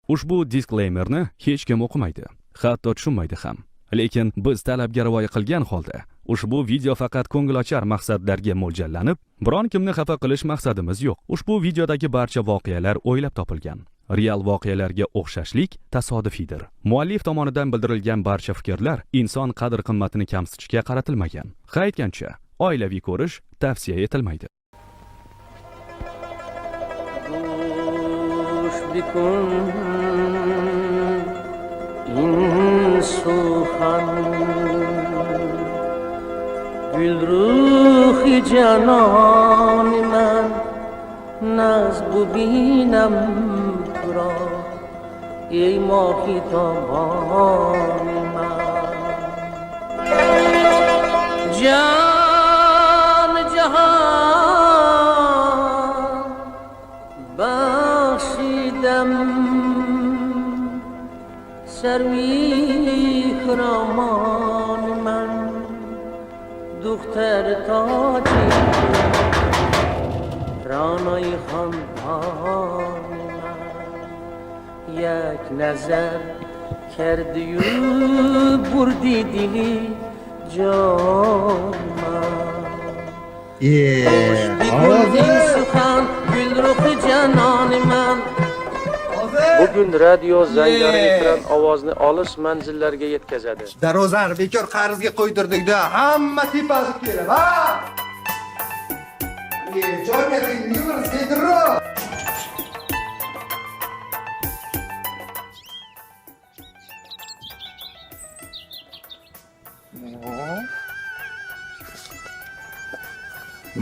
Ushbu diskleymerni hech kim o'qimaydi, hatto tushunmaydi ham. Lekin biz talabga rioya qilgan holda ushbu video faqat ko'ngilochar maqsadlarga mo'ljallanib, biron kimni xafa qilish maqsadimiz yo'q. Ushbu videodagi barcha voqealar o'ylab topilgan. Real voqealarga o'xshashlik tasodifiydir. Muallif tomonidan bildirilgan barcha fikrlar inson qadr-qimmatini kamsitishga qaratilmagan. Ha aytgancha, oilaviy ko'rish tavsiya etilmaydi. گوش بکن این سخن گلرخ جانان من ناز ببینم تو را ای ماهی تابان من جان جهان بخشیدم سروی خرامان من دختر تاجی رانای خاندان من یک نظر کردی و بردی دلی جان من Ye, بکن این سخن گلرخ جانان من. Bugun radio zanglari ekran ovozni olis manzillarga yetkazadi. Darvozani bekor qarzga qo'ydirdik-da, hamma tepasi kelib, ha? Ye, joyga yur, sekinroq.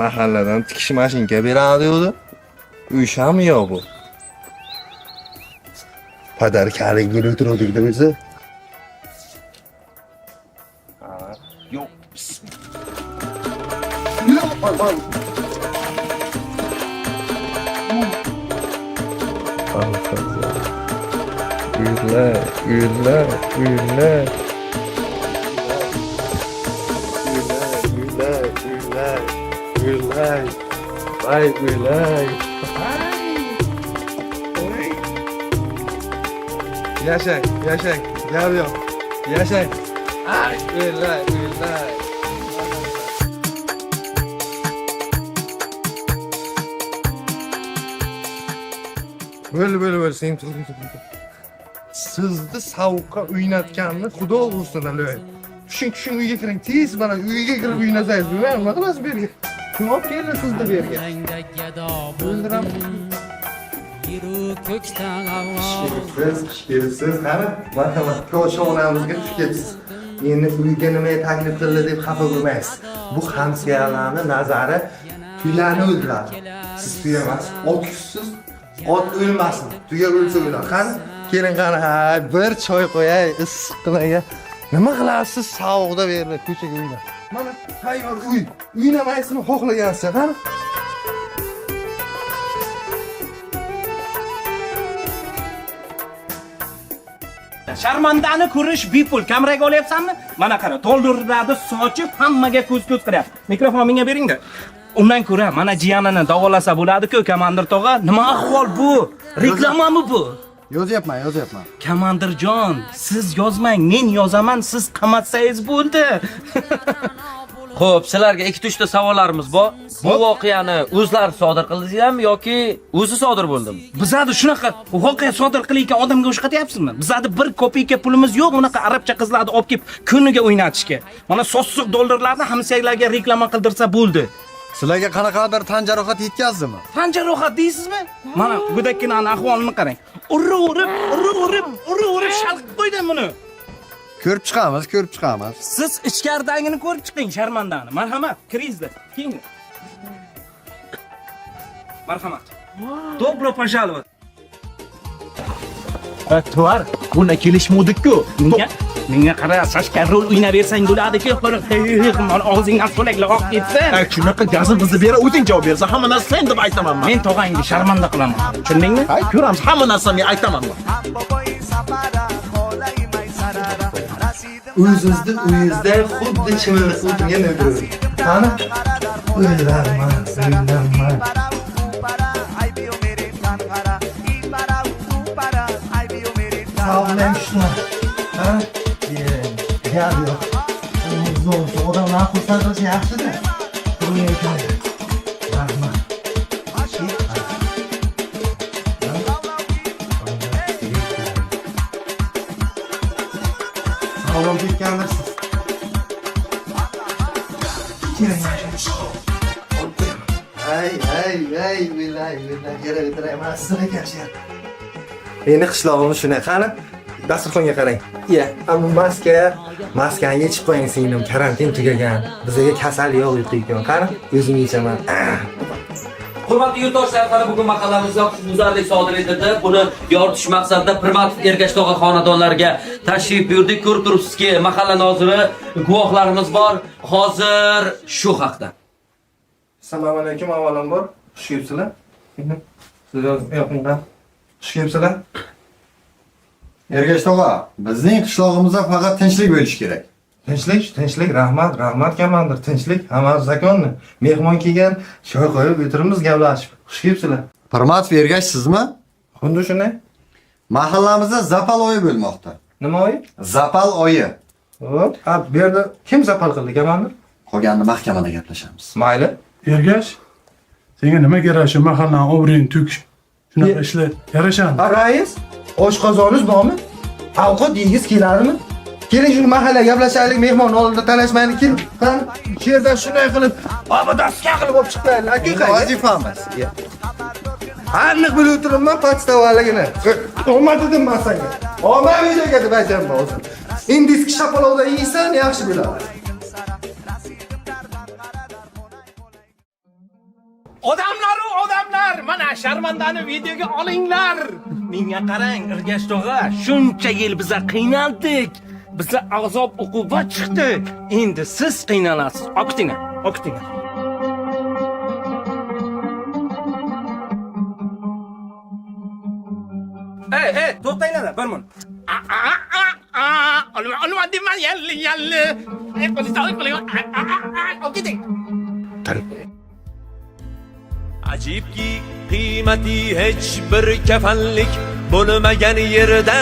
Mahalladan tikish mashinka beradi edi. O'shami yo'q bu? Padar kalik bo'lib o'tiruvdik-da o'zi. Yo'q. Yo'q, voy. Uylar, uylar, uylar. Uylar, uylar, uylar. Vay uylar. Oy. Yashang, yashang. Gap yo'q. Yashang. Ay, uylar, uylar. Bo'l, bo'l, bo'l, sen tur, tur, tur. Sizni sovuqqa o'ynatganni xudo ursin, aloy. Tushing, tushing, uyga kiring. Tez mana uyga kirib o'ynasangiz, nima qilasiz bu yerga? Kim olib keldi sizni bu yerga? O'ldiraman. Xush kelibsiz, xush kelibsiz. Qani, marhamat, koshonamizga xush kelibsiz. Endi uyga nima taklif qildi deb xafa bo'lmaysiz. Bu hamsiyalarni nazari tuyani o'ldiradi. Siz tuya emas, ot kuchsiz, ot o'lmasin. Tuya o'lsa o'lar. Qani, keling qani, ha, bir choy qo'yay, issiqqinaga. Nima qilasiz sovuqda bu yerda ko'chaga o'ynab? Mana tayyor uy. O'ynamaysizmi xohlagansiz, qani? Sharmandani ko'rish bepul. Kameraga olyapsanmi? Mana qara, to'ldiradi, sochib hammaga ko'z ko'z qilyapti. Mikrofon menga beringda. Undan ko'ra mana jiyanini davolasa bo'ladi-ku, komandir tog'a. Nima ahvol bu? Reklamami bu? Yozyapman, yozyapman. Komandirjon, siz yozmang, men yozaman, siz qamatsangiz bo'ldi. Xo'p, sizlarga ikkita uchta savollarimiz bor. Bu voqeani o'zlari sodir qildingizmi yoki o'zi sodir bo'ldimi? Bizada shunaqa voqea sodir qilayotgan odamga o'xshatyapsizmi? Bizada bir kopeyka pulimiz yo'q unaqa arabcha qizlarni olib kelib kuniga o'ynatishga. Mana sossiq dollarlarni hamsoyalarga reklama qildirsa bo'ldi. Sizlarga qanaqadir tan jarohat yetkazdimi? Tan jarohat deysizmi? Mana go'dakkinani ahvolini qarang. Urib, urib, urib, urib, urib shalqib qo'ydim buni. Ko'rib chiqamiz, ko'rib chiqamiz. Siz ichkaridagini ko'rib chiqing, sharmandani. Marhamat, kiringizda. Keyin. Marhamat. Добро пожаловать. Tovar, buni kelishmovdik-ku. Menga qara, Sashka, rol o'ynab bersang bo'ladi-ku, mana og'zingdan so'laklar oqib ketsin. Shunaqa gazimizni bera, o'zing javob bersan, hamma narsa sen deb aytaman man. Men tog'angni sharmanda qilaman. Tushundingmi? Hay, ko'ramiz, hamma narsani men aytaman man. Boboy safara, xolay maysarara, rasida. O'zingizni uyingizda xuddi chimildiqda o'tirgan o'tiravering. Qani? O'ylanman, o'ylanman. Sog'lik shuni. Ha? Gap yo'q. Zo'r, odamlar xursand qilish yaxshi-da. Rahmat. Sog'lom ketgandirsiz. Ay, ay, ay, billahi, billahi, kerak o'tirayman. Siz ekan shu yerda. Endi qishlog'imiz shunday. Qani, dasturxonga qarang. Iya, bu maska, maskani yechib qo'ying singlim, karantin tugagan. Bizga kasal yo'q ekan. Qani, o'zim yechaman. Hurmatli yurtdoshlar, mana bugun mahallamizda huquqbuzarlik sodir etildi. Buni yoritish maqsadida Pirmatov Ergash tog'a xonadonlariga tashrif buyurdik. Ko'rib turibsizki, mahalla noziri, guvohlarimiz bor. Hozir shu haqda. Assalomu alaykum, avvalambor. Xush kelibsizlar. Siz yoqingdan. Xush kelibsizlar. Ergash tog'a, bizning qishlog'imizda faqat tinchlik bo'lishi kerak. Tinchlik, tinchlik, rahmat, rahmat komandir, tinchlik, hammasi zakonni. Mehmon kelgan, choy qo'yib o'tiribmiz gaplashib. Xush kelibsizlar. Pirmatov Ergash sizmi? Xuddi shunday. Mahallamizda zapal oyi bo'lmoqda. Nima oyi? Zapal oyi. Hop, ha, bu yerda kim zapal qildi komandir? Qolganini mahkamada gaplashamiz. Mayli. Ergash, senga nima kerak shu mahallani obro'yini to'kish? Shunaqa ishlar yarashadi. Ha, rais, oshqozoningiz bormi? Ovqat yegiz keladimi? Keling shuni mahalla gaplashaylik, mehmon oldida talashmaylik, keling. Qani, shu yerdan shunday qilib, obodoska qilib olib chiqmaylik. Aka, Vazifamiz. Aniq bilib o'tiribman podstavaligini. Olma dedim man senga. Olma videoga deb aytaman hozir. Indiski shapalovda yeysan, yaxshi bo'ladi. Odamlar, odamlar, mana sharmandani videoga olinglar. Menga qarang, Irgash tog'a, shuncha yil biza qiynaldik. Biza azob uqubat chiqdi. Endi siz qiynalasiz. Oqtinga, oqtinga. Ey, ey, to'xtanglar bir minut. A a a a, olma, olma deyman, yalli, yalli. Ey, qo'li sog'lik qiling. A a a, oqting. Ajibki qiymati hech bir kafanlik bo'lmagan yerda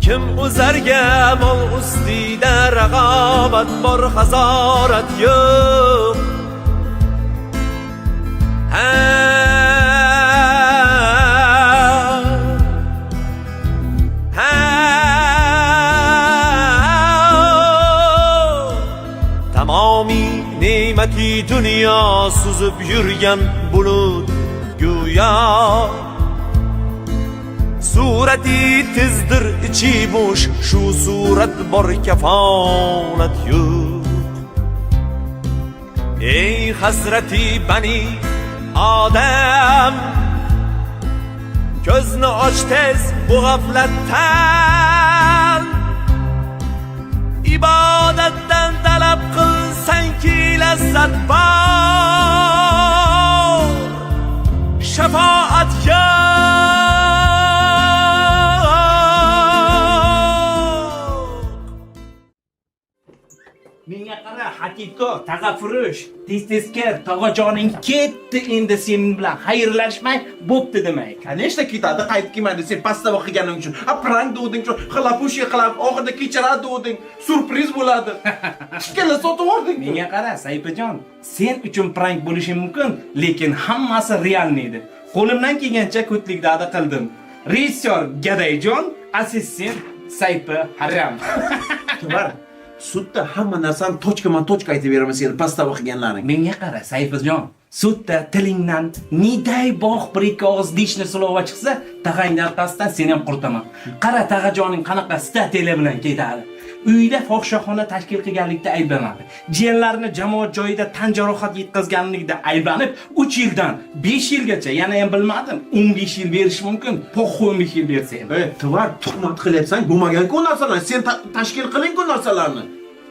kim o'zarga mol ustida rag'obat bor, hazorat yo'q. Ha, ha, tamomiy ne'mati dunyo suzib yurgan bulut go'yo surati tizdir, ichi bo'sh, shu surat bor, kafolat yo'q. Ey hazrati bani odam, ko'zni och tez bu g'aflatdan, ibodatdan talab qilsanki lazzat bor, shafoat yo'q. Menga qara, Hatiko, tag'a furush, tez tez kel, tog'ajoning ketdi, endi sen bilan xayrlashmay bo'pti demak. Конечно ketadi, qaytib kelmaydi. Sen pastava qilganing uchun. Ha, prank degding, xilapushiya qilib, oxirida kechiradi degding. Syurpriz bo'ladi. Tikkala sotib yubording. Menga qara, Sayfijon, sen uchun prank bo'lishi mumkin, lekin hammasi realniy edi. Qo'limdan kelgancha ko'tlik da'da qildim. Rejissyor Gadayjon, assistent Sayfi Haram. Tuvar, sudda hamma narsani точка ma точка aytib beraman seni pastava qilganlaring. Menga qara, Sayfijon, sudda tilingdan не дай бог bir ikki og'iz dishni slova chiqsa, tag'angni orqasidan seni ham qurtaman. Qara, tag'ajoning qanaqa statela bilan ketadi. Uyda fohishaxona tashkil qilganlikda ayblanadi. Jiyanlarini jamoat joyida tan jarohat yetkazganlikda ayblanib, 3 yildan 5 yilgacha, yana ham bilmadim, 15 yil berish mumkin. Poxu 15 yil bersa ham. Ey, Tuvar, tuhmat qilyapsan, bo'lmagan-ku narsalarni. Sen tashkil qiling-ku narsalarni.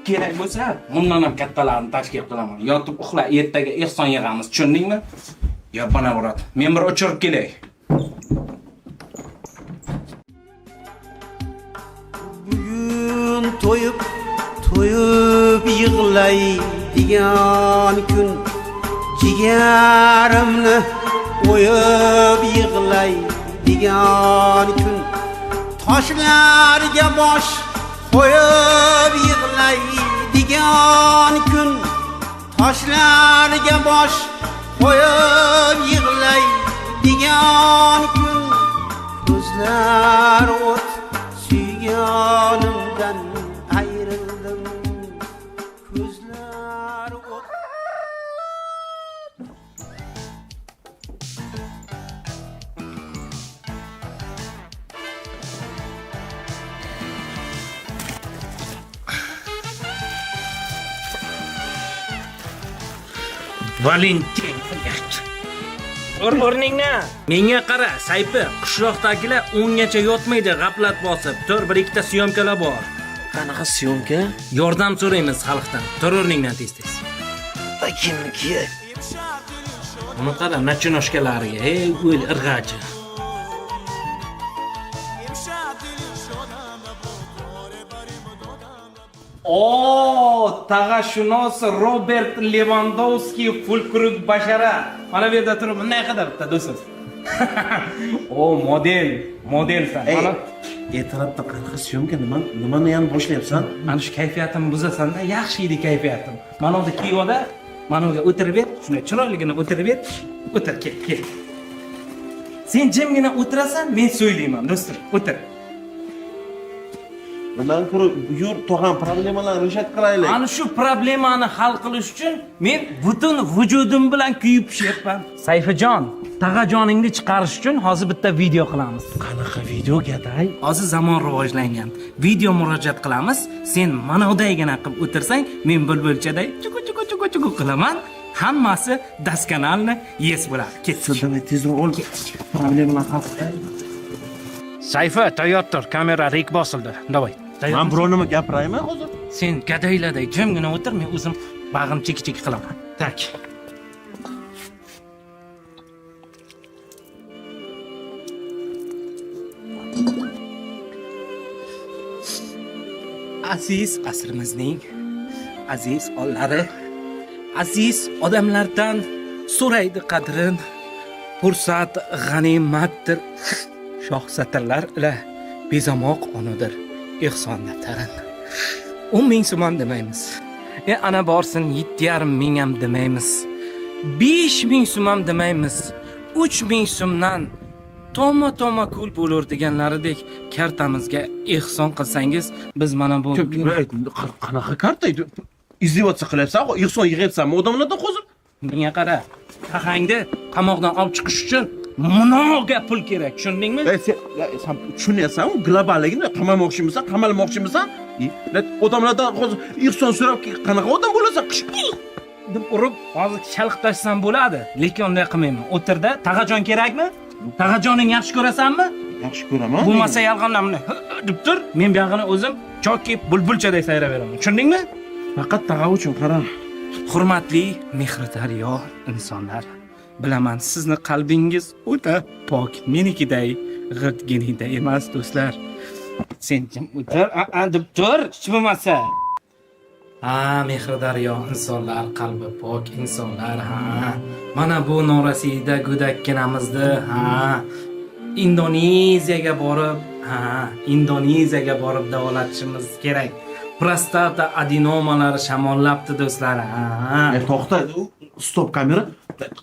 Kerak bo'lsa, bundan ham kattalarini tashkil qilaman. Yotib uxla, ertaga ehson yig'amiz, tushundingmi? Yo, bonavrot. Men bir o'chirib kelay. To'yib to'yib yig'laydigan kun, jigarimni o'yib yig'laydigan kun, toshlarga bosh qo'yib yig'laydigan kun, toshlarga bosh qo'yib yig'laydigan kun, ko'zlar o't suyganimdan ayrildim, ko'zlar o't. Valentin. O'rningni. Menga qara, Sayfi, qishloqdagilar o'ngacha yotmaydi, g'aflat bosib. Tur, bir ikkita syomkalar bor. Qanaqa syomka? Yordam so'raymiz xalqdan. Tur o'rningdan tez-tez. Kimniki? Uni qara, nachinoshkalariga. Ey, o'l irg'achi. O, tag'ashunos Robert Levandovski Fulkrug bashara. Mana bu yerda turib bunday qildi bitta do'stim. O, model, modelsan. Mana Ertalabda qanaqa syomka, nimani yana boshlayapsan? Mana shu kayfiyatimni buzasan-da, yaxshi edi kayfiyatim. Mana unda kiyvoda, mana unga o'tirib ber, shunday chiroyligini o'tirib ber. O'tir, kel, kel. Sen jimgina o'tirasan, men so'ylayman, do'stim. O'tir. Bundan ko'ra yur tog'am, problemalarni решать qilaylik. Ana shu problemani hal qilish uchun men butun vujudim bilan kuyib pishyapman. Sayfijon, tag'ajoningni chiqarish uchun hozir bitta video qilamiz. Qanaqa video, gaday? Hozir zamon rivojlangan. Video murojaat qilamiz. Sen manavidaygina qilib o'tirsang, men bulbulchaday chuku chuku chuku chuku qilaman. Hammasi daskanalni yes bo'ladi. Ketdik. Давай tezroq ol. Problemalarni hal qilaylik. Sayfi, tayyor tur. Kamera rek bosildi. Давай. Men biror nima gapiraymi hozir? Sen gadayladay jimgina o'tir, men o'zim bag'rim cheki-cheki qilaman. Tak. Aziz asrimizning aziz ollari, aziz odamlardan so'raydi qadrin, fursat g'animatdir, shoh satrlar ila bezamoq onadir ehson daftarin. 10 ming so'm ham demaymiz. Ana borsin 7,5 ming ham demaymiz. 5 ming so'm ham demaymiz. 3 ming so'mdan toma-toma kul bo'lur deganlaridek kartamizga ehson qilsangiz, biz mana bu Qanaqa karta? Издеваться qilyapsan, ehson yig'yapsanmi odamlardan hozir? Menga qara, tag'angni qamoqdan olib chiqish uchun munoga pul kerak, tushundingmi? Sen tushunyapsanmi? Globalligini qamalmoqchimisan, qamalmoqchimisan? Odamlardan hozir ehson so'rab qanaqa odam bo'lasan? Deb urib, hozir shalqib tashlashsam bo'ladi, lekin unday qilmayman. O'tirda, tag'ajon kerakmi? Tag'ajoning yaxshi ko'rasanmi? Yaxshi ko'raman. Bo'lmasa yolg'ondan buni deb tur, men buyog'ini o'zim chokki bulbulchaday sayrab beraman. Tushundingmi? Faqat tag'a uchun qara. Hurmatli mehridaryo insonlar, bilaman sizni qalbingiz o'ta pok, menikiday g'irtginida emas do'stlar. Sen jim o'tir, a deb tur, hech bo'lmasa. Ha, mehridaryo insonlar, qalbi pok insonlar, ha. Mana bu norasida go'dakkinamizni, ha, Indoneziyaga borib, ha, Indoneziyaga borib davolatishimiz kerak. Prostata adenomalari shamollabdi do'stlar, ha. To'xta, stop kamera.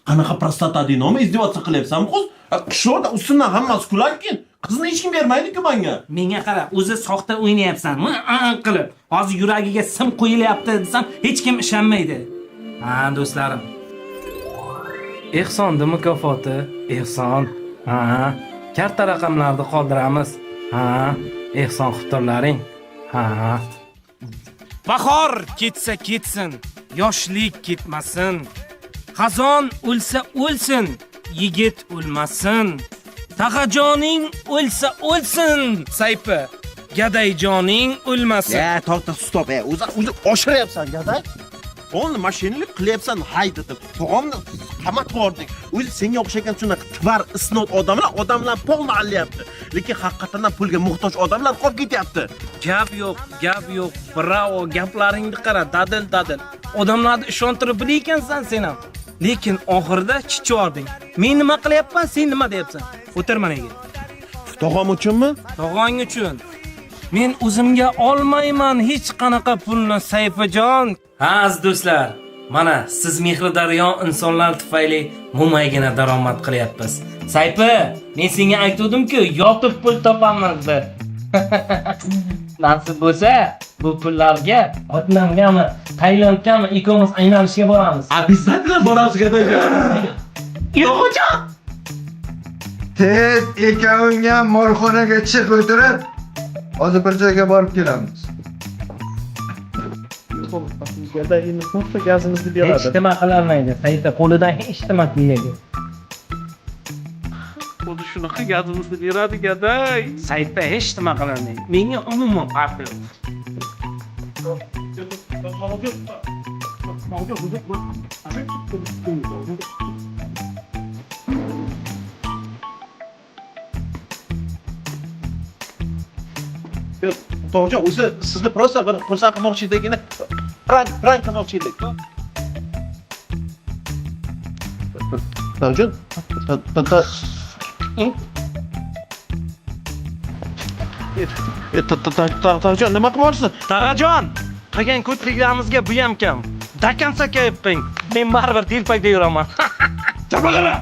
Qanaqa prostata adenoma, издеваться qilyapsanmi hozir? Qishloqda ustimdan hammasi kularkin. Qizni hech kim bermaydi-ku menga. Menga qara, o'zi soxta o'ynayapsan, qilib. Hozir yuragiga sim qo'yilyapti desam, hech kim ishonmaydi. Ha, do'stlarim. Ehsonni mukofoti, ehson. Ha, karta raqamlarini qoldiramiz. Ha, ehson qilib turlaring. Ha. Bahor ketsa ketsin, yoshlik ketmasin. Xazon o'lsa o'lsin, yigit o'lmasin. Tag'ajoning o'lsa o'lsin, Sayfi. Gadayjoning o'lmasin. Ya, to'xta, stop. O'zi oshiryapsan, gaday. Полный mashinalik qilyapsan, haydatib. Tog'amni Qamatib yubording. O'zi senga o'xshagan shunaqa tvar isnod odamlar polni allayapti. Lekin haqiqatan ham pulga muhtoj odamlar qolib ketyapti. Gap yo'q, gap yo'q. Bravo, gaplaringni qara, dadil dadil. Odamlarni ishontirib bilaykansan sen ham. Lekin oxirida chichording. Men nima qilyapman, sen nima deyapsan? O'tir mana yerga. Tog'am uchunmi? Tog'ang uchun. Men o'zimga olmayman hech qanaqa pulni, Sayfijon. Ha, aziz do'stlar, mana siz mehri daryo insonlar tufayli mo'maygina daromad qilyapmiz. Sayfi, men senga aytuvdim-ku, yotib pul topamiz deb. Nasib bo'lsa, bu pullarga Vyetnamgami, Tailandgami ikkovimiz aylanishga boramiz. Обязательно boramiz gadajon. Yo'qjon. Tez ikkovingga molxonaga chiq o'tirib, hozir bir joyga borib kelamiz. Hech nima qilolmaydi. Sayfi qo'lidan hech nima kelmaydi. Qo'li shunaqa gazimizni beradi gaday. Sayfi hech nima qilolmaydi. Menga umuman farqi yo'q. Tog'jon, o'zi sizni просто bir xursand qilmoqchi edik, prank qilmoqchi edik. Tog'jon, Tog'jon, nima qilmoqchisiz? Tog'ajon, qilgan ko'tliklarimizga bu ham kam. Dakansa kayib qiling. Men baribir telpakda yuraman. Chapaqara!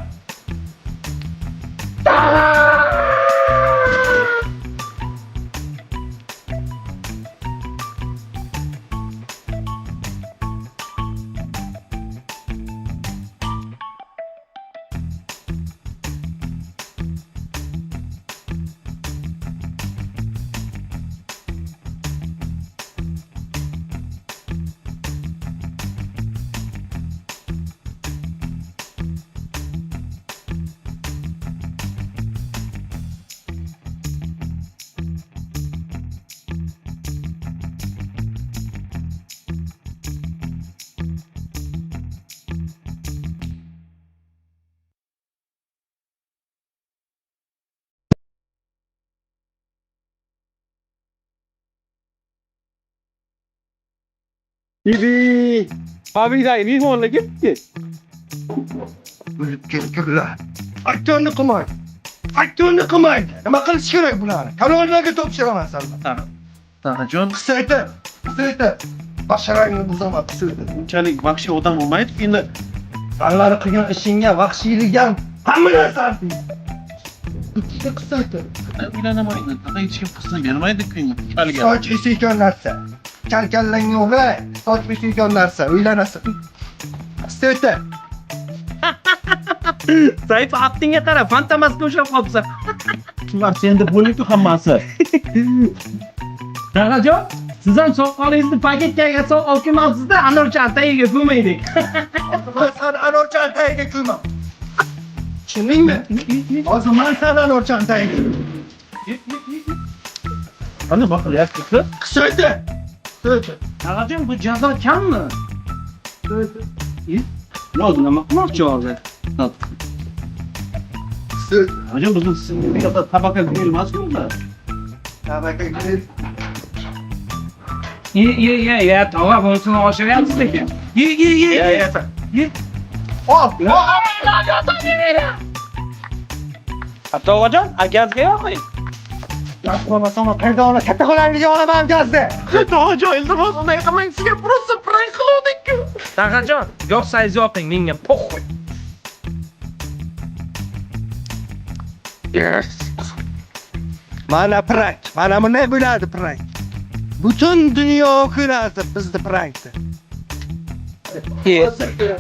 Bibi! Fabrikadagi mehmonlar kelibdi. O'lib ketgurlar. Aktyorni qilmang. Aktyorni qilmang. Nima qilish kerak bularni? Kanallarga topshiraman sanlar. Tog'ajon, Qisaytir. Qisaytir. Basharangni buzaman, qisaytir. unchalik vahshiy odam bo'lmaydi. Endi Sanlarni qilgan ishingga vahshiylik ham hamma narsani. Bitta qisaytir. uylanamaydi. Tog'a hech kim qizni bermaydi-ku. Haligi. Soch esayotgan narsa. Kalkallangga o'g'ray, soch esayotgan narsa, uylanasan. Qisaytir. Sayfi aftingga qara, fantamasga ushlab qolibsan. Ular senda bo'ldi-ku hammasi. Tog'ajon, siz ham soqolingizni paketga solib olib kelmabsiz-da, anorchani tagiga ko'maydik. Man sani anorchani tagiga ko'mam. Tushundingmi? Hozir man sani anorchani tagiga. Nima qilyapsiz? Qisaytir. Qisaytir. Tog'ajon, bu jazo kammi? Yo'q, nima qilmoqchi hozir? Qisaytir. Tog'ajon, bizni bu yoqda tabaka grill emas-ku ular. Tabaka grill. Ye, ye, ye, ye, tog'a bunisini oshiryapsiz lekin. Ye, ye, ye, ye. Ye. Ol, ol. Tog'ajon, gazga yoqing. Gaz qo'ymasam, qayerdan olaman? Katta xolamnikiga olaman gazni. Tog'ajon, iltimos unday qilmang, sizga просто prank qiluvdik-ku. Tog'ajon, yoqsangiz yoqing, menga po'xoy. Yes. Mana prank. Mana bunday bo'ladi prank. Butun dunyo ko'radi bizni prankni.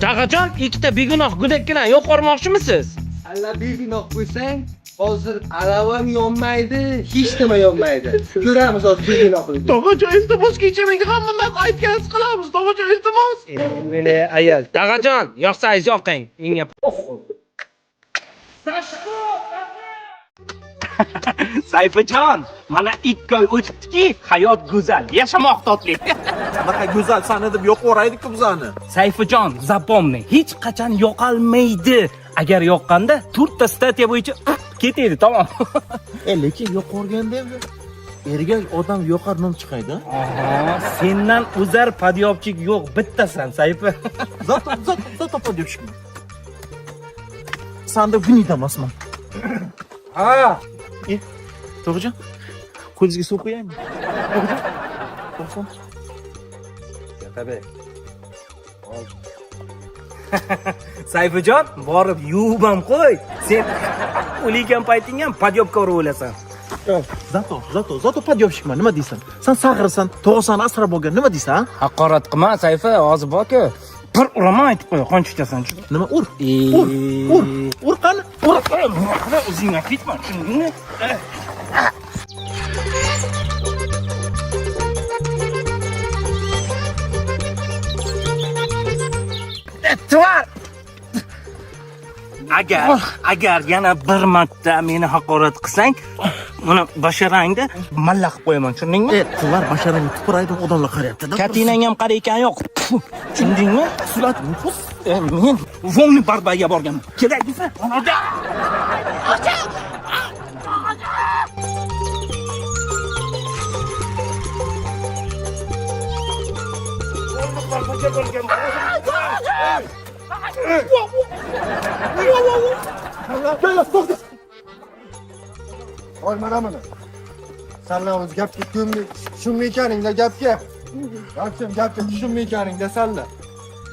Tog'ajon, ikkita begunoh go'dakkina yo'qormoqchimisiz? Alla begunoh bo'lsang, hozir aravam yonmaydi, hech nima yonmaydi. Ko'ramiz hozir begunohlikni. Tog'ajon, iltimos kechiring, hamma narsa aytganingizni qilamiz. Tog'ajon, iltimos. Meni ayol. Tog'ajon, yoqsangiz yoqing, menga po'xoy. Sayfijon, mana 2 oy o'tibdiki, hayot go'zal, yashamoq totli. Anaqa go'zal sani deb yo'q bizani. Sayfijon, запомни, hech qachon yo'qolmaydi. Agar yoqqanda 4 ta statiya bo'yicha ketaydi, tamom. Lekin yo'qorganda ham ergak odam yo'qar nom chiqaydi. Aha, sendan o'zar podyobchik yo'q, bittasan, Sayfi. Zato zato zato podyobщик. Sanda гнида emasman. Ha, Tog'ajon, qo'lingizga suv qo'yaymi? Tog'ajon. Tabi. Sayfijon, borib yuvib ham qo'y. Sen o'layotgan payting ham podyobka urib o'lasan. Zato, zato, zato подъёбщик man, nima deysan? San sag'irsan, tog'asani asrab olgan, nima deysan? Haqorat qilma, Sayfi, hozir borku. Bir uraman aytib qo'y, qon chiqasan. Nima ur? Ur, ur, ur qani? Ur, o'zing ketma, tushundingmi? Tvar! Agar yana bir marta meni haqorat qilsang, buni basharangda malla qilib qo'yaman, tushundingmi? Tvar basharangni tupuraydi, odamlar qarayapti. Katinang ham qarayotgani yo'q. Tushundingmi? Sulat, Men vongni barbaga borganman. Kerak desa, Oy, mana buni. Sanlar o'zi gapga tushunmaykaningda gapga. Gapga, gapga tushunmaykaningda sanlar.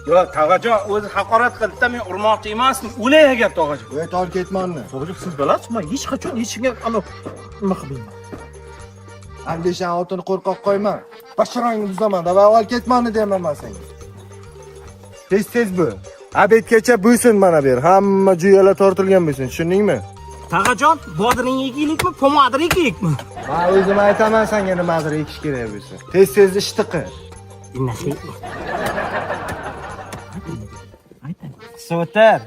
Yo'q, tog'ajon o'zi haqorat qildi-da, men urmoqchi emasdim. O'lay agar tog'ajon. Voy, tor ketmanni. Tog'ajon, siz bilasiz, men hech qachon hech kimga ana nima qilmayman. Andishan otini qo'rqoq qo'yma. Basharangni buzaman, davay ol ketmanni deyman men senga. Tez tez bu. Obedgacha bo'lsin mana bu yer. Hamma juyalar tortilgan bo'lsin, tushundingmi? Tog'ajon, bodring ekaylikmi, pomidor ekaylikmi? Men o'zim aytaman senga nimadir ekish kerak bo'lsa. Tez tez ishni qil. So'tar.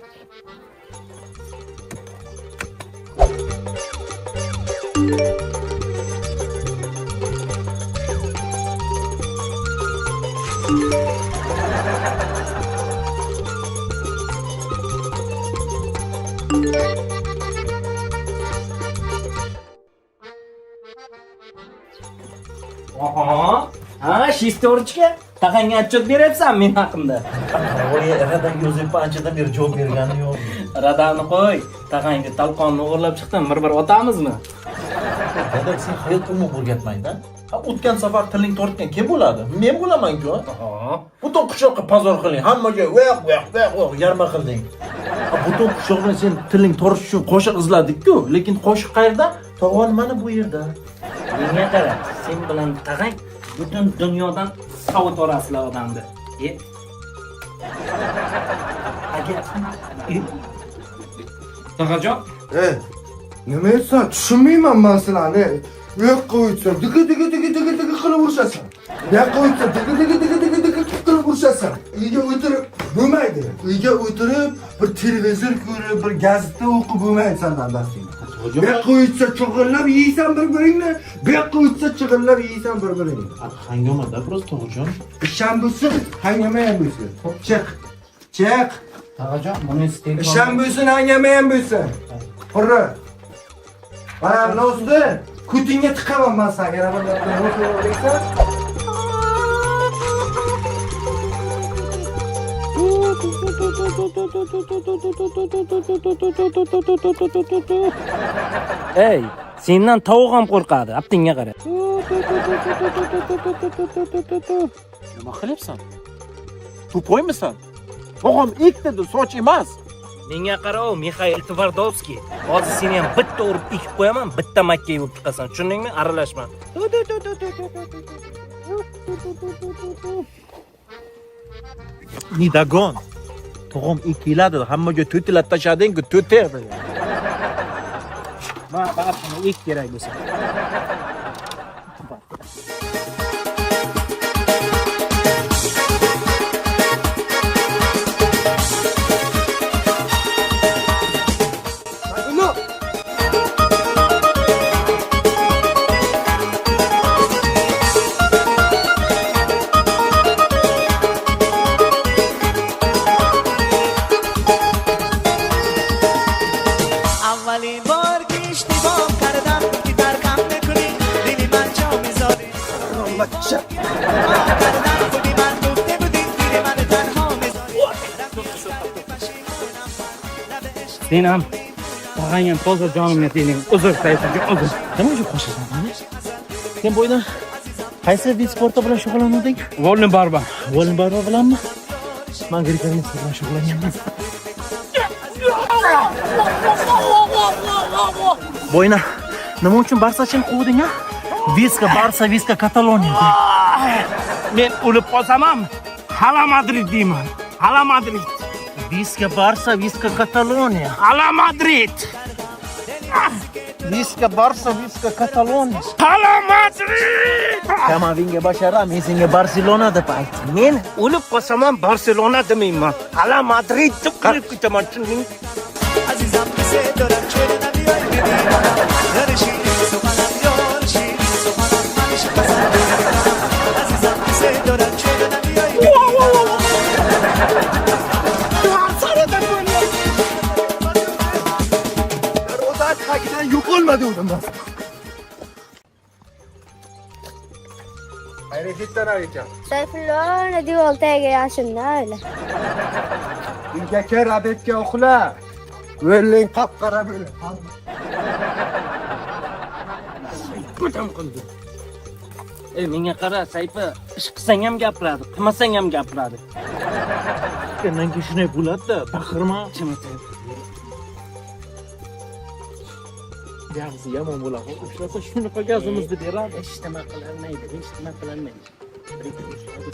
Oho, ha, shestorchka, tag'anga отчет beryapsan men haqimda. Voy, Radanga o'zing anchadan beri javob bergani yo'q. Radani qo'y, tag'angga talqonni o'g'irlab chiqdim, bir-bir otamizmi? Dada, sen hayot umuman o'rgatmaydi. Ha, o'tgan safar tiling tortgan kim bo'ladi? Men bo'laman-ku. Butun qishloqqa pazor qiling, hammaga vaq vaq vaq vaq yarma qilding. Ha, butun qishloq bilan sen tiling tortish uchun qoshiq izladik-ku, lekin qoshiq qayerda? Tog'on mana bu yerda. Menga qara, sen bilan tag'ang butun dunyodan sovut orasizlar odamni. Agar Tog'ajon, Nima aytsan, tushunmayman men sizlarni. U yoqqa o'tsa, digi digi digi digi digi qilib urishasan. Bu yoqqa o'tsa, digi digi digi digi digi qilib urishasan. Uyga o'tirib bo'lmaydi. Uyga o'tirib bir televizor ko'rib, bir gazeta o'qib bo'lmaydi sendan dastingni. Bu yoqqa o'tsa chig'illab yeysan bir-biringni, bu yoqqa o'tsa chig'illab yeysan bir-biringni. Hangomada biroz tog'ajon. Isham bo'lsin, hangama ham bo'lsin. Chiq. Chiq. Tog'ajon, buni telefon. Isham bo'lsin, hangama ham bo'lsin. Qurri. Mana nosni kutingga tiqaman men senga. Yana bir marta nos o'g'irlaysan. Ey, sendan tovuq ham qo'rqadi. Aptingga qara. Nima qilyapsan? Tupoymisan? Tog'am ekkidi, soch emas. Menga qara, Mixail Tvardovskiy. Hozir seni ham bitta urib ekib qo'yaman, bitta makka bo'lib chiqasan. Tushundingmi? Aralashma. Nidagon. Tog'am ekiladi, hammaga to'tilab tashlading-ku, to'ter. Ma, buni ek kerak bo'lsa. Sen ham tog'ang ham toza jonimga tegding. Uzr, Sayfijon, uzr. Nima uchun qo'shasan mani? Sen bo'ydan qaysi vid sporti bilan shug'ullanuvding? Volni barba. Volni barba bilanmi? Man grek bilan shug'ullanganman. Bo'yna, nima uchun Barsachini quvding a? Viska Barsa, Viska Kataloniya. Men o'lib qolsam ham hala Madrid deyman. Hala Madrid. Viska Barsa, Viska Kataloniya. Hala Madrid. Viska Barsa, Viska Kataloniya. Hala Madrid. Kamavinga bashara, men senga Barselona deb aytdim. Men o'lib qolsam ham Barselona demayman. Hala Madrid deb qilib ketaman, tushundingmi? Darvoza tagidan yo'qolma degandim man. Harakatdan ekan. Sayfulloni devor tagiga yashinda öyle. Uyga kir, obedga uxla. O'ling qop-qora bo'lib. Ko'tam qildi. Ey, menga qara, Sayfi, ish qilsang ham gapiradi, qilmasang ham gapiradi. Mendan keyin shunday bo'ladi-da, baqirma. Yaxshisi yomon bo'ladi. Ushlasa shunaqa gazimizni beradi. Hech nima qilolmaydi, hech nima qilolmaydi.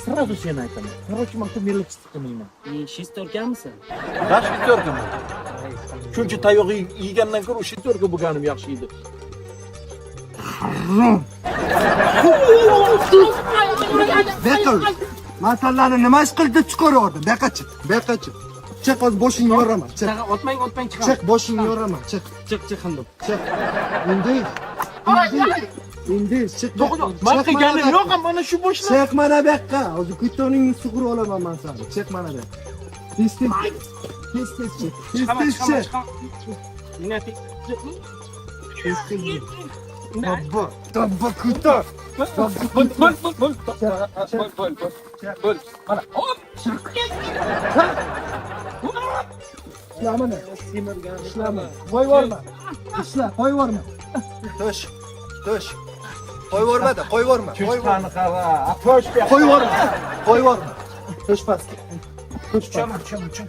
Сразу seni aytaman. Короче, man мелочиться qilmayman. Shestorkamisan? Да, shestorkaman. Shuncha tayoq yegandan ko'ra shestorka bo'lganim yaxshi edi. Beqil. Masalani nima ish qildi chiqarib Beqa chiq, beqa chiq. Chiq, hozir boshingni yoraman. Chiq. Otmang, otmang, chiqaman. Chiq, boshingni yoraman. Chiq. Chiq, chiq hindu. Chiq. Endi. Endi chiq. Man qilganim yo'q, mana shu boshlar. Chiq mana bu yoqqa. Hozir kutoningni sug'urib olaman men seni. Chiq mana bu yoqqa. Tez tez. Tez tez chiq. Tez tez chiq. Tez tez. Tobba, tobba kuton. Bo'l, bo'l, bo'l, bo'l. Bo'l, bo'l, bo'l. Bo'l. Mana, hop. Ishlamani. Ishlama. Qo'yib yuborma. Ishla, qo'yib yuborma. Tush. Tush. Qo'yib yuborma-da, qo'yib yuborma. Qo'yib yuborma. Qo'yib yuborma. Qo'yib yuborma. Tush pastga. Tush pastga.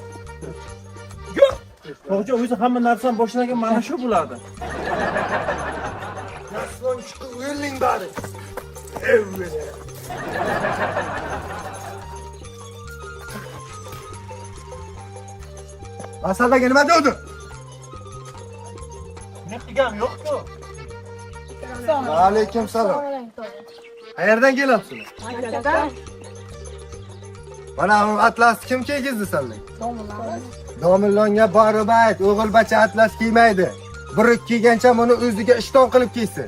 To'g'ri, o'zi hamma narsani boshlagan mana shu bo'ladi. Naslon chiqib o'ling bari. Masalaga nima dedi? Ne qilganim yo'q-ku. Alaykum salom. Qayerdan kelyapsizlar? Maktabdan. Mana bu atlasni kim kiygizdi senlarga? Domillonga borib ayt, o'g'il bacha atlas kiymaydi. Bir kiygancha buni o'ziga ishton qilib kiysin.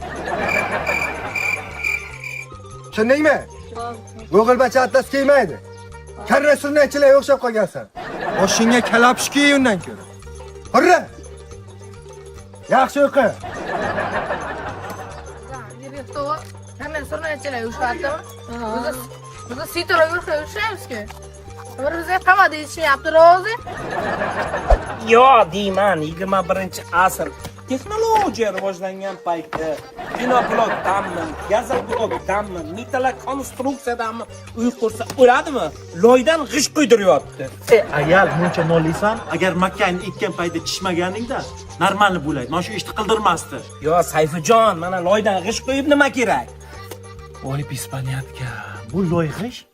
Tushundingmi? O'g'il bacha atlas kiymaydi. Karra sunnatchilarga o'xshab qolgansan. Boshingga kalapsh kiy undan ko'ra. Hurra! Yaxshi o'qi. Biz sitoroga ushlaymiz-ku. Bir bizga qamadi yetishmayapti rozi. Yo, deyman, 21-asr texnologiya rivojlangan paytda binoblokdanmi, gazoblokdanmi, metallkonstruksiyadanmi uy qursa o'ladimi? Loydan g'isht quydiryapti. Ayal muncha mollisan, agar makkani ekkan paytda chishmaganingda normal bo'ladi. Mana shu ishni qildirmasdi. Yo, Sayfijon, mana loydan g'isht quyib nima kerak? Voy pispanyatka. Bu loy g'isht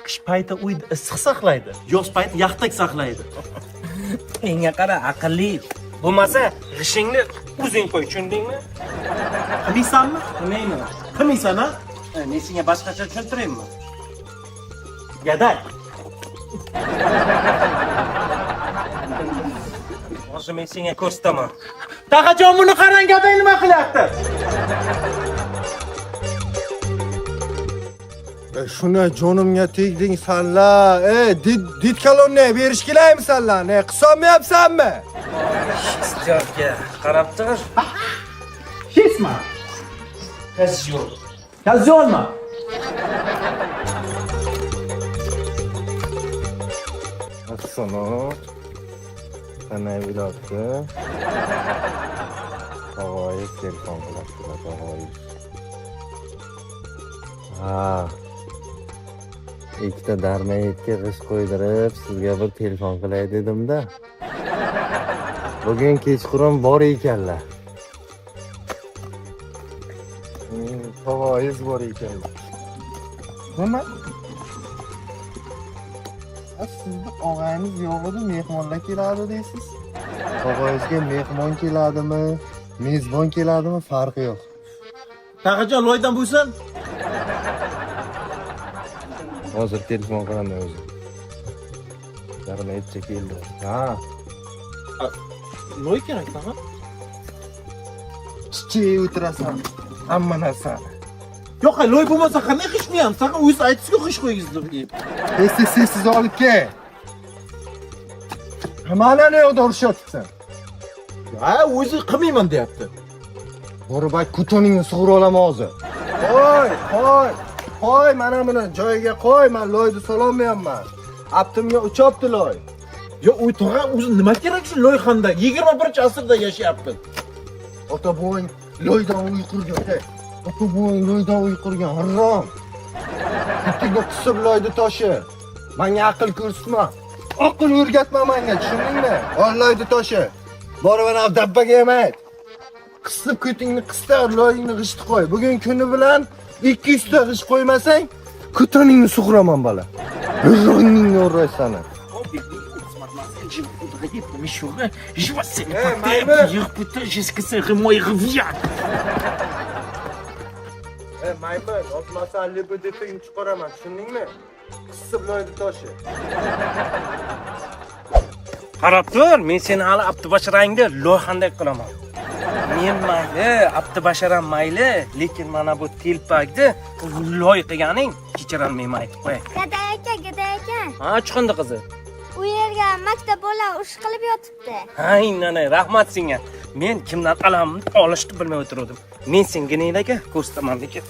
qish payti uyni issiq saqlaydi, yoz payti yaxtak saqlaydi. Menga qara, aqlli. Bo'lmasa g'ishingni o'zing qo'y, tushundingmi? Qilmaysanmi? Qilmayman. Qilmaysan, ha? Men senga boshqacha tushuntiraymi? Gaday. Hozir men senga ko'rsataman. Tag'ajon buni qarang, gaday nima qilyapti? Shuni jonimga tegding sanla. Did kalonni berish kerakmi sanlar? Ne qilolmayapsanmi? Ijodga qarab tur. Hechmi? Qiz yo'q. Kazyolma. Osonroq. Qanday bo'lyapti? Tog'oyiz telefon qilyaptilar, tog'oyiz. Ha. Ikkita darmayetga g'isht qo'ydirib, sizga bir telefon qilay dedim-da. Bugun kechqurun bor ekanlar. Tog'oyiz bor ekanlar. Nima? Sizni og'ayniz yo'q edi, mehmonlar keladi deysiz. Tog'oyizga mehmon keladimi, mezbon keladimi, farqi yo'q. Tag'ajon loydan bo'lsin. Hozir telefon qilaman o'zim. Darmayetcha keldi. Ha, Loy kerak tag'a. Chichib o'tirasan. Hamma narsani. Yo'q, loy bo'lmasa qanday g'isht qo'yamiz? Tag'a o'zi aytdingiz-ku g'isht qo'yingiz deb. Tez tez tez tez olib kel. Nimani yoqda urishyapsan? Ha, o'zi qilmayman deyapti. Borib ayt, kutoningni sug'urib olaman hozir. Qo'y, qo'y. Qo'y, mana buni joyiga qo'y, men loyni sololmayapman. Aptimga uchyapti loy. Yo, u tog'a o'zi nima kerak shu loyxanda? 21-asrda yashayapmiz. Ota buvang loydan uy qurgan. Ota buvang loydan uy qurgan, harom. Bittaga qisib loyni toshi. Menga aql ko'rsatma. Aql o'rgatma menga, tushundingmi? Ol loyni toshi. Borib ana dabbaga ham ayt. Qisib ko'tingni qistar, loyingni g'isht qo'y. Bugun kuni bilan 200 ta g'isht qo'ymasang, ko'toningni sug'uraman bola. Rongingni o'raysan. Ey maymun, otmasa libidifingni chiqaraman, tushundingmi? Qisib loyni toshi. Qarab tur, men seni hali Abdubasharangni loyhanday qilaman. Men mayli, Abdubasharam mayli, lekin mana bu telpakni loy qilganing kechirolmayman, aytib qo'yay. Gaday aka, gaday aka. Ha, chiqindi qizi. U yerga maktab bola urush qilib yotibdi. Ha, innanay, rahmat senga. Men kimdan alamni olishni bilmay o'tirdim. Men senga neylaga ko'rsataman lekin.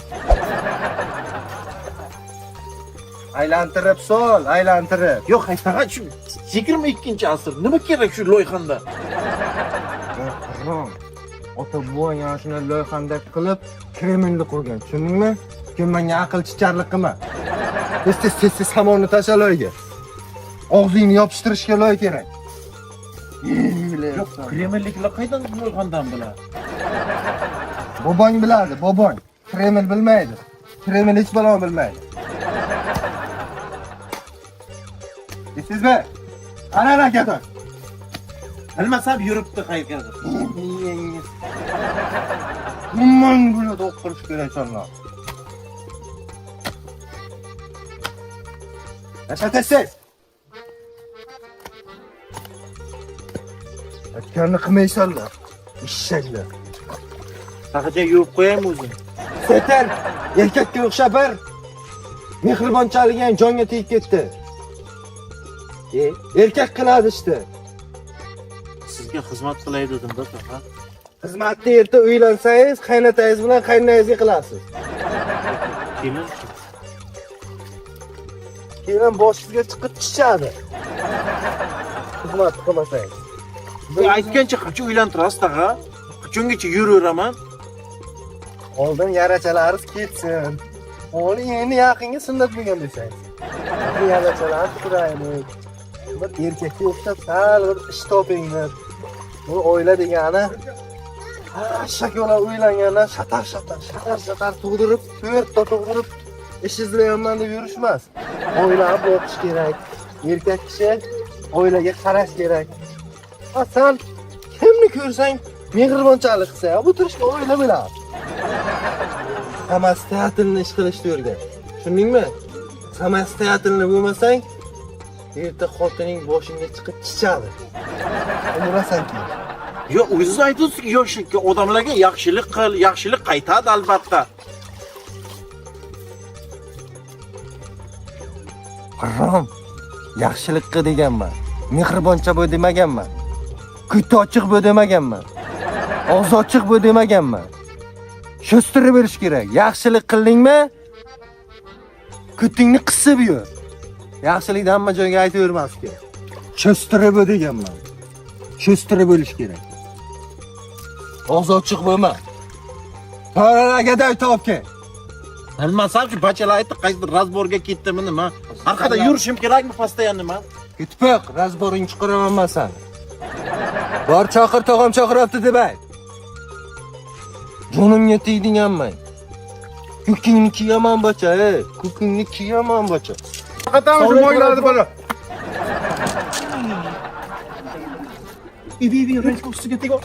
Aylantirib sol, aylantirib. Yo'q, tag'a shu 22-asr nima kerak shu loyxanda? Harom. Ota buvang ana shuni loyhandak qilib Kremlni qurgan, tushundingmi? Kim menga aql chicharlik qilma. Tez tez tez tez somonni tasha loyga. Og'zingni yopishtirishga loy kerak. Yo'q, Kremlliklar qaydan loyxandan biladi? Bobong biladi, bobong. Kreml bilmaydi. Kreml hech baloni bilmaydi. Esingizmi? Ana ana gadoy. Bilmasam yuribdi qayergadir. Umuman buni to'q qilish kerak sonlar. Tasha tez. Aytganini qilmaysanlar. Eshaklar. Tag'ajon yuvib qo'yaymi o'zim? Seter, erkakka o'xshab bir mehribonchalik ham jonga tegib ketdi. Erkak qiladi ishni. Sizga xizmat qilay dedim-da, tag'a. Xizmatni erta uylansangiz, qaynotangiz bilan qaynonangizga qilasiz. Kelin Keyin boshingizga chiqib chichadi. Xizmat qilmasangiz. Bu aytgancha qachon uylantirasiz tag'a? Qachongacha yuraveraman? Oldin yarachalaringiz ketsin. O'g'li endi yaqinga sunnat bo'lgan desangiz. Yarachalarni quraylik. Bir erkakka o'xshab sal bir ish topinglar. Bu oila degani shakola uylangandan shatar shatar shatar shatar tug'dirib, to'rtta tug'dirib ish izlayapman deb yurish emas. Oilani boqish kerak. Erkak kishi oilaga qarash kerak. Ha, sen kimni ko'rsang mehribonchalik qilsa, bu turishga oila bo'ladi. Самостоятельно ish qilishni o'rgan. Tushundingmi? Самостоятельно bo'lmasang, erta xotining boshingga chiqib chichadi. Umrasan keyin. Yo'q, o'zingiz aytdingiz yoshlikka odamlarga yaxshilik qil, yaxshilik qaytadi albatta. Harom. Yaxshilik qil deganman. Mehriboncha bo'l demaganman. Ko'ti ochiq bo'l demaganman. Og'zi ochiq bo'l demaganman. Sho'stirib berish kerak. Yaxshilik qildingmi? Ko'tingni qisib yur. Yaxshilikni hamma joyga aytavermas kerak. Cho'stirib deganman. Cho'stirib o'lish kerak. Og'iz ochiq bo'lma. To'ragaday topke. Bilmasam-chi, bachalar aytdi, qaysidir razborga ketdimi nima? Orqada yurishim kerakmi постоянно nima? Ketpiq, razboring chiqaraman man sani. Bor chaqir, tog'am chaqiryapti deb ayt. Jonimga tegding ammang. Ko'kingni kiyaman bacha, ey. Ko'kingni kiyaman bacha. Qatamiz moylarni bola. Ibi, rais ustiga tegib.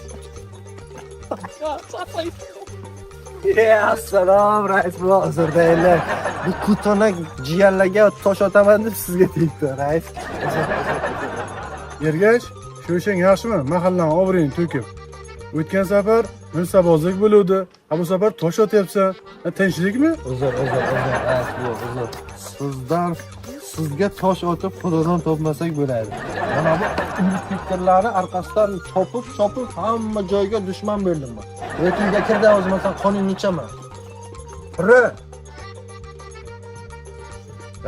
Assalom rais buva, uzrdanglar. Bu kutanak jiyanlarga tosh otaman deb sizga tegdi, rais. Ergash, shu ishing yaxshimi? Mahallani obro'yini to'kib. O'tgan safar milsabozlik bo'luvdi. Ha bu safar tosh otyapsan. Tinchlikmi? Uzr, uzr, uzr, rais buva, uzr. Sizdan sizga tosh otib xudodan topmasak bo'ladi. Mana bu inspektorlarni orqasidan chopib hamma joyga dushman bo'ldim men. Uyga kirdi o'zimsan qoningni ichaman. Piri.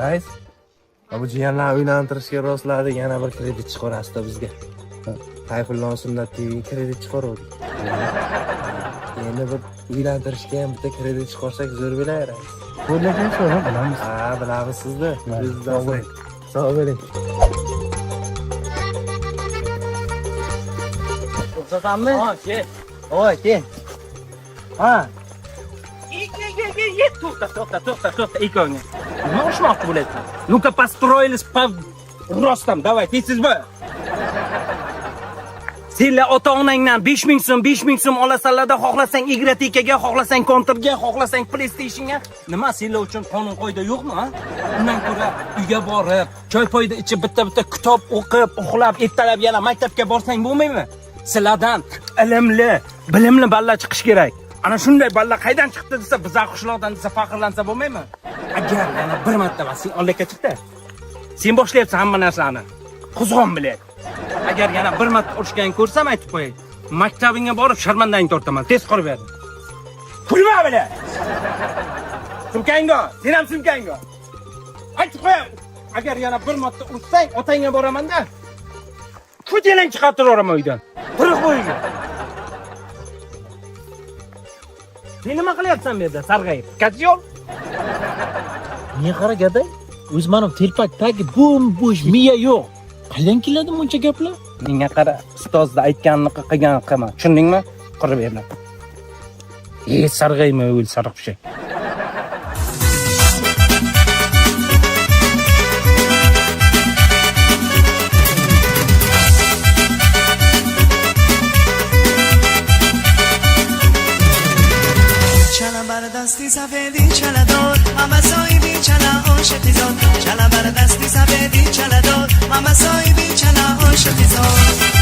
Rais, bu jiyanlarni uylantirishga rostladi, yana bir kredit chiqarasizda bizga. Sayfullo Sunnat TV kredit chiqaruvdik. Endi bir uylantirishga ham bitta kredit chiqarsak zo'r bo'lar, rais. Qo'llagan so'ra bilamiz. Ha, bilamiz sizni. Sog' bo'ling. Sog' bo'ling. Ruxsatsanmi? Ha, kel. Oy, kel. Ha. To'xta, to'xta, to'xta, to'xta, ikkovingga. Nima urushmoqchi bo'lyapsan? Ну-ка, построились по ростам, давай, tezsizmi? Senlar ota-onangdan 5000 so'm, 5000 so'm olasanlarda, xohlasang Igratikaga, xohlasang Counterga, xohlasang PlayStationga. Nima senlar uchun qonun qoida yo'qmi, ha? Undan ko'ra uyga borib, choy poyda ichib, bitta-bitta kitob o'qib, uxlab, ertalab yana maktabga borsang bo'lmaymi? Sizlardan ilmli, bilimli balla chiqish kerak. Ana shunday balla qaydan chiqdi desa, bizlar qishloqdan desa faxrlansa bo'lmaymi? Agar yana bir marta sen ollaka chiqdi. Sen boshlayapsan hamma narsani. Quzg'on bilan. Agar yana bir marta urushgan ko'rsam aytib qo'yay. Maktabingga borib sharmandangni tortaman. Tez qurib ber. Kulma bilan. Sumkango, sen ham sumkango. Aytib qo'yay. Agar yana bir marta urushsang, otangga boraman-da. Ko'chalang chiqarib turaman uydan. Quruq bo'yiga. Sen nima qilyapsan bu yerda sarg'ayib? Kazyol. Menga qara gaday, o'zi mana telpak tagi bo'm-bo'sh, miya yo'q. Qaydan keladi buncha gaplar? Menga qara, ustozni aytganini qilgan qilma. Tushundingmi? Qurib berma. Ey, sarg'ayma o'l sariq pishak. Chala bar dasti safedi chala dor mama soibi chala oshiqi zor. Chala bar dasti safedi chala dor mama soibi chala oshiqi zor.